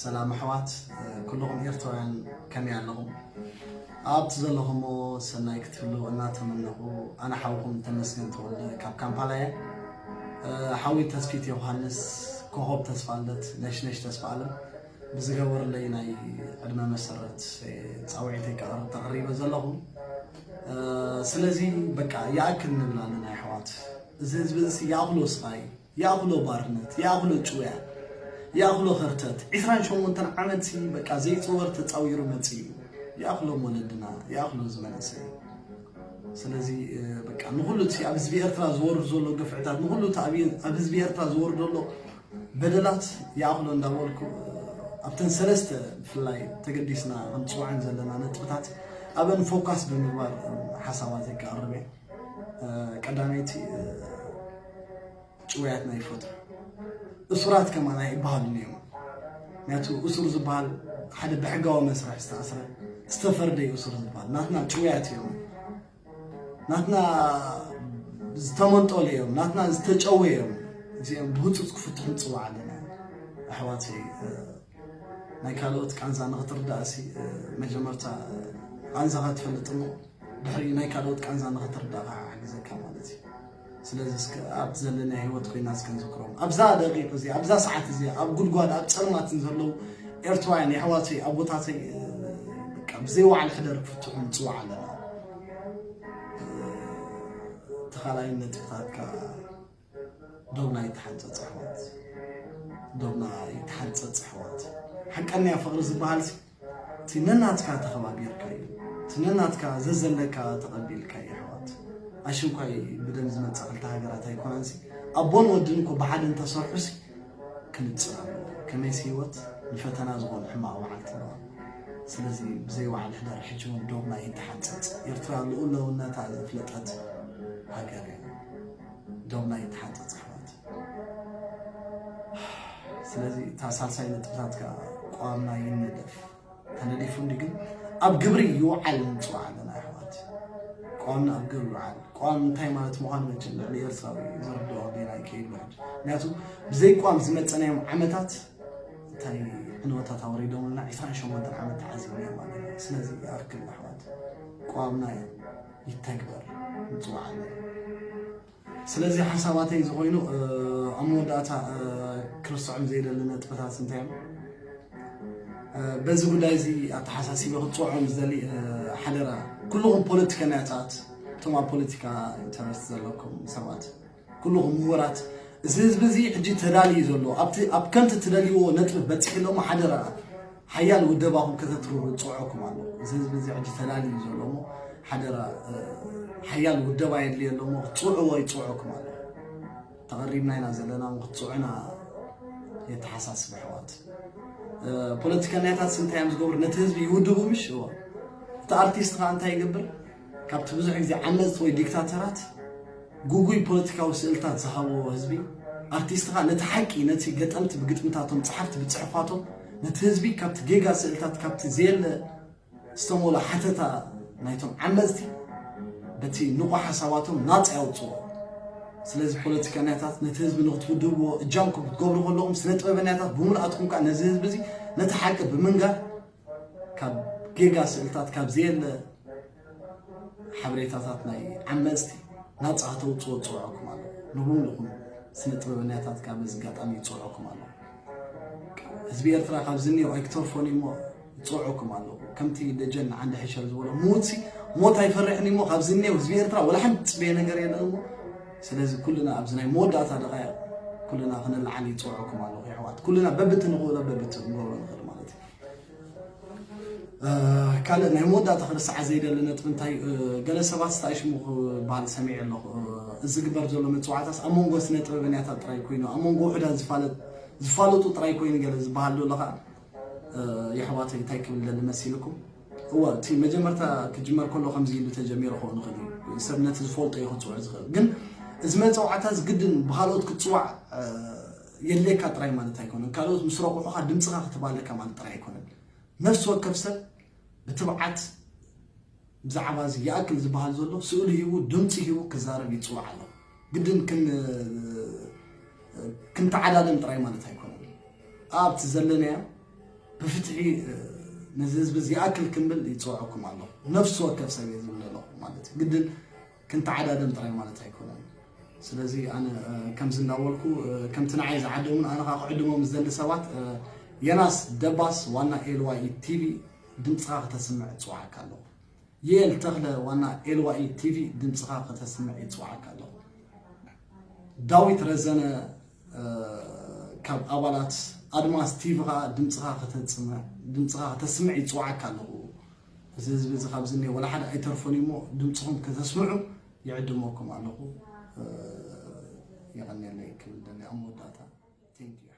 ሰላም ኣሕዋት፣ ኩልኹም ኤርትራውያን ከመይ ኣለኹም? ኣብቲ ዘለኹሞ ሰናይ ክትህሉ እናተመነኹ፣ ኣነ ሓውኹም ተመስገን ተወልደ ካብ ካምፓላ እየ። ሓዊ ተስፊት ዮሃንስ፣ ኮኾብ ተስፋልደት፣ ነሽነሽ ተስፋኣለም ብዝገበሩለይ ናይ ዕድመ መሰረት ጻውዒተይ ከቕርብ ተቐሪበ ዘለኹ። ስለዚ በቃ ይኣክል ንብል ኣለና ኣሕዋት። እዚ ህዝቢ እዚ ይኣኽሎ ስቓይ፣ ይኣኽሎ ባርነት፣ ይኣኽሎ ጭውያ፣ ይኣኽሎ ከርተት። ዒስራን ሸሞንተን ዓመት ሲ በቃ ዘይጽወር ተጻዊሩ መጺኡ። ይኣኽሎም ወለድና፣ ይኣኽሎ እዚ መንእሰይ። ስለዚ በቃ ንኹሉ እቲ ኣብ ህዝቢ ኤርትራ ዝወርድ ዘሎ ግፍዕታት፣ ንኹሉ እቲ ኣብ ኣብ ህዝቢ ኤርትራ ዝወርድ ዘሎ በደላት ይኣኽሎ እንዳበልኩ፣ ኣብተን ሰለስተ ብፍላይ ተገዲስና ክንጽውዐን ዘለና ነጥብታት ኣብአን ፎካስ ብምግባር ሓሳባተይ ክቐርብ እየ። ቀዳመይቲ ጭውያትና ይፈቱ። እሱራት ከማን ኣይበሃሉን እዮም። ምክንያቱ እሱር ዝበሃል ሓደ ብሕጋዊ መስርሕ ዝተኣስረ ዝተፈርደ እዩ እሱር ዝበሃል። ናትና ጭውያት እዮም። ናትና ዝተመንጠሉ እዮም። ናትና ዝተጨወ እዮም። እዚኦም ብህፁፅ ክፍትሑ ንፅዋዕ ኣለና። ኣሕዋተይ፣ ናይ ካልኦት ቃንዛ ንኽትርዳእ ሲ መጀመርታ ቃንዛኻ ትፈልጥ እሞ ድሕሪኡ ናይ ካልኦት ቃንዛ ንኽትርዳእ ከዓ ሓግዘካ ማለት እዩ። ስለዚ እስከ ኣብ ዘለና ህይወት ኮይና እስከ ንዝክሮም ኣብዛ ደቂቕ እዚ ኣብዛ ሰዓት እዚ ኣብ ጉድጓድ ኣብ ፀልማት ዘለዉ ኤርትራውያን የሕዋተይ ኣቦታተይ በቃ ብዘይ ዋዕል ሕደር ክፍትሑ ንፅዋዕ ኣለና። ተኻላይነት ጥፍታትካ ዶብና ይተሓንፀፅ ኣሕዋት፣ ዶብና ይተሓንፀፅ ኣሕዋት። ሓቀኛ ፍቕሪ ዝበሃል ሲ እቲ ነናትካ ተኸባቢርካዮ፣ እቲ ነናትካ ዘዘለካ ተቐቢልካዮ ኣሕዋት። ኣሽንኳይ ብደም ዝመጻ ክልተ ሃገራት ኣይኮነንሲ፣ ኣቦን ወድን እኮ ብሓደ እንተሰርሑሲ ክንጽር ኣለዎ። ከመይሲ ህይወት ንፈተና ዝኾኑ ሕማቕ መዓልቲ ኣለዋ። ስለዚ ብዘይ ዋዕል ሕደር ሕጂ እውን ዶብና ይተሓንጸጽ። ኤርትራ ልኡላውነታ ዘፍለጠት ሃገር እያ። ዶብና ይተሓንጸጽ ኣሕዋት። ስለዚ እታ ሳልሳይ ነጥብታትካ ቋምና ይነደፍ። ተነዲፉ እንዲ ግን ኣብ ግብሪ ይውዓል ንፅዋዕ ኣለና ኣሕዋት። ቋምና ኣብ ግብሪ ይውዓል። ቋም እንታይ ማለት ምዃኑ መቸም ልዕሊ ኤርትራዊ ዘርድኦ ጌና ይከይድ ማለት እዩ። ምክንያቱ ብዘይ ቋም ዝመፀናዮም ዓመታት እንታይ ዕንወታት ኣወሪዶምልና ዒስራን ሸሞንተን ዓመት ተዓዚብና ማለት እዩ። ስለዚ ይኣክል ኣሕዋት ቋምና ይተግበር ንፅዋዕ ኣለና። ስለዚ ሓሳባተይ እዚ ኮይኑ ኣብ መወዳእታ ክርስዖም ዘይደሊ ነጥብታት እንታይ እዮም? በዚ ጉዳይ እዚ ኣተሓሳሲበ ክትፅውዖም ዝደሊ ሓደራ ኩልኹም ፖለቲከኛታት እቶም ኣብ ፖለቲካ ኢንተረስት ዘለኩም ሰባት ኩልኹም ምሁራት እዚ ህዝቢ እዚ ሕጂ ተዳልዩ ዘሎ ኣብቲ ኣብ ከምቲ ትደልይዎ ነጥቢ በፂሑ ኣሎ ሓደራ ሓያል ውደባኹም ከተትርሩ ይፅውዐኩም ኣሎ። እዚ ህዝቢ እዚ ሕጂ ተላልዩ ዘሎ እሞ ሓደራ ሓያል ውደባ የድልዮ ኣሎ እሞ ክትፅውዕዎ ይፅውዐኩም ኣሎ። ተቐሪብና ኢና ዘለና እሞ ክትፅውዕና የተሓሳስብ ኣሕዋት። ፖለቲከኛታት እንታይ እዮም ዝገብሩ? ነቲ ህዝቢ ይውድቡ ምሽ? እዎ። እቲ ኣርቲስት ኸዓ እንታይ ይገብር? ካብቲ ብዙሕ ግዜ ዓመፅቲ ወይ ዲክታተራት ጉጉይ ፖለቲካዊ ስእልታት ዝሃብዎ ህዝቢ ኣርቲስት ኸዓ ነቲ ሓቂ ነቲ ገጠምቲ ብግጥምታቶም ፀሓፍቲ ብፅሑፋቶም ነቲ ህዝቢ ካብቲ ጌጋ ስእልታት ካብቲ ዘየለ ዝተመልኦ ሓተታ ናይቶም ዓመፅቲ በቲ ንቑሕ ሓሳባቶም ናፃ የውፅዎ። ስለዚ ፖለቲከኛታት ነቲ ህዝቢ ንክትውድብዎ እጃምኩም ክትገብሩ ከለኹም ስነ ጥበበኛታት ብምልኣትኩም ከዓ ነዚ ህዝቢ እዚ ነቲ ሓቂ ብምንጋር ካብ ጌጋ ስእልታት ካብ ዘየለ ሓበሬታታት ናይ ዓመፅቲ ናፃ ከተውፅዎ ይፅውዐኩም ኣሎ። ንብሙሉኹም ስነ ጥበበኛታት ካብ በዚ ኣጋጣሚ ይፅውዐኩም ኣሎ። ህዝቢ ኤርትራ ካብ ዝኒኦ ኣይክተርፎን እሞ ይፅውዐኩም ኣሎ። ከምቲ ደጀን ንዓንዲ ሕሸል ዝበሎ ምውትሲ ሞት ኣይፈርሕን እሞ ካብ ዝኒኦ ህዝቢ ኤርትራ ወላ ሓንቲ ፅበየ ነገር የለን እሞ ስለዚ ኩልና ኣብዚ ናይ መወዳእታ ደቃይቕ ኩልና ክንለዓል ይፅውዐኩም ኣለኹ የሕዋት። ኩልና በብቲ ንኽእሎ በብቲ ክንገብሮ ንኽእል ማለት እዩ። ካልእ ናይ መወዳእታ ክርስዓ ዘይደሊ ነጥቢ እንታይ ገለ ሰባት ስታይ ሽሙ ክበሃል ሰሚዐ ኣለኹ። እዚ ግበር ዘሎ መፅዋዕታስ ኣብ መንጎ ስነ ጥበበኛታት ጥራይ ኮይኑ ኣብ መንጎ ውሑዳት ዝፋለጡ ጥራይ ኮይኑ ገለ ዝበሃል ዘሎ ከዓ የሕዋተይ እንታይ ክብል ደሊ መሲልኩም? እወ እቲ መጀመርታ ክጅመር ከሎ ከምዚ ኢሉ ተጀሚሩ ክኸውን ይኽእል እዩ። ሰብ ነቲ ዝፈልጦ እዩ ክፅውዕ ዝኽእል። ግን እዚ መፀዋዕታ እዚ ግድን ብካልኦት ክፅዋዕ የድልየካ ጥራይ ማለት ኣይኮነን። ካልኦት ምስ ረቑሑኻ ድምፅኻ ክትባለካ ማለት ጥራይ ኣይኮነን። ነፍሲ ወከፍ ሰብ ብትብዓት ብዛዕባ እዚ ይኣክል ዝበሃል ዘሎ ስእሉ ሂቡ ድምፂ ሂቡ ክዛረብ ይፅዋዕ ኣሎ። ግድን ክን ክንተዓዳደም ጥራይ ማለት ኣይኮነን። ኣብቲ ዘለናዮ ብፍትሒ ነዚ ህዝቢ እዚ ይኣክል ክምብል ይፅውዐኩም ኣለኹ። ነፍሲ ወከፍ ሰብ እየ ዝብል ዘለኹ ማለት እዩ። ግድን ክንተዓዳደም ጥራይ ማለት ኣይኮነን። ስለዚ ኣነ ከምዚ እንዳበልኩ ከምቲ ንዓይ ዝዓደሙን ኣነ ከዓ ክዕድሞም ዝደሊ ሰባት፣ የናስ ደባስ ዋና ኤልዋይ ቲቪ ድምፅኻ ክተስምዕ እፅውዓካ ኣለኹ። የኤል ተኽለ ዋና ኤልዋይ ቲቪ ድምፅኻ ከተስምዕ ይፅውዓካ ኣለኹ። ዳዊት ረዘነ ካብ ኣባላት ኣድማስ ቲቪ ኸዓ ድምፅኻ ከተስምዕ ይፅውዓካ ኣለኹ። እዚ ህዝቢ እዚ ካብዚ እኒኦ ወላ ሓደ ኣይተርፎን እዩ እሞ ድምፅኹም ከተስምዑ ይዕድመኩም ኣለኹ። የቐንየለይ ክብል ደሊ ኣብ መወዳእታ። Thank you.